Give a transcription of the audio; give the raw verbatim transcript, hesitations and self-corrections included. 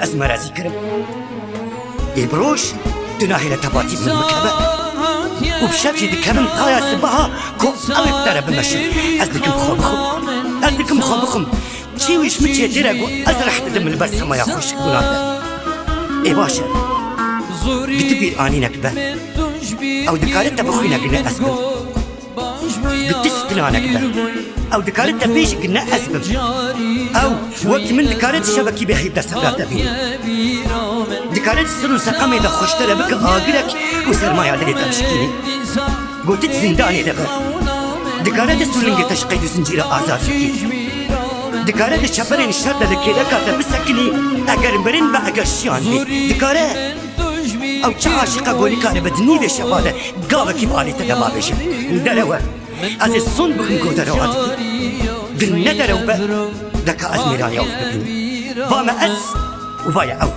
Ez merezî kirim. Ê bi roj tu nahêle tevatî min bikeve. Û bi şev jî dikevim taya sibeha ku ew ê bi te re bimeşin. Ez dikim xwe bixwim. Ez dikim xwe bixwim. Çi wî ji min çêtir e ku ez reh didim li ber semaya xweşikbûna te. Ê baş e. Bi tu bîranînek be. Ew dikare te bixwîne ku ne ez bim. Bi tu stinanek be. Ew dikare te bêje ku ne ez bim. Ew wekî min dikare di şevekî bêhîv de sefra te bîne. Dikare di sir û seqemê de xweştere bike agirek û sermaya dilê te bişkînî. Gotit zindanê de be. Dikare dest û lingê te ji qeyd û zincîra azad bikî. Dikare di çeperên şer de li kêleka te bisekinî, eger mirin be, eger jiyan be. Dikare ew çi aşiqa golîka re be di nîvê şeva de gavekî bi alî te de bavêje. Derew e. Ez ê sond bikim ku derew hatî. Din ne derew be, deka ez mêraniya wî bibînim. Va me ez û va ye ew.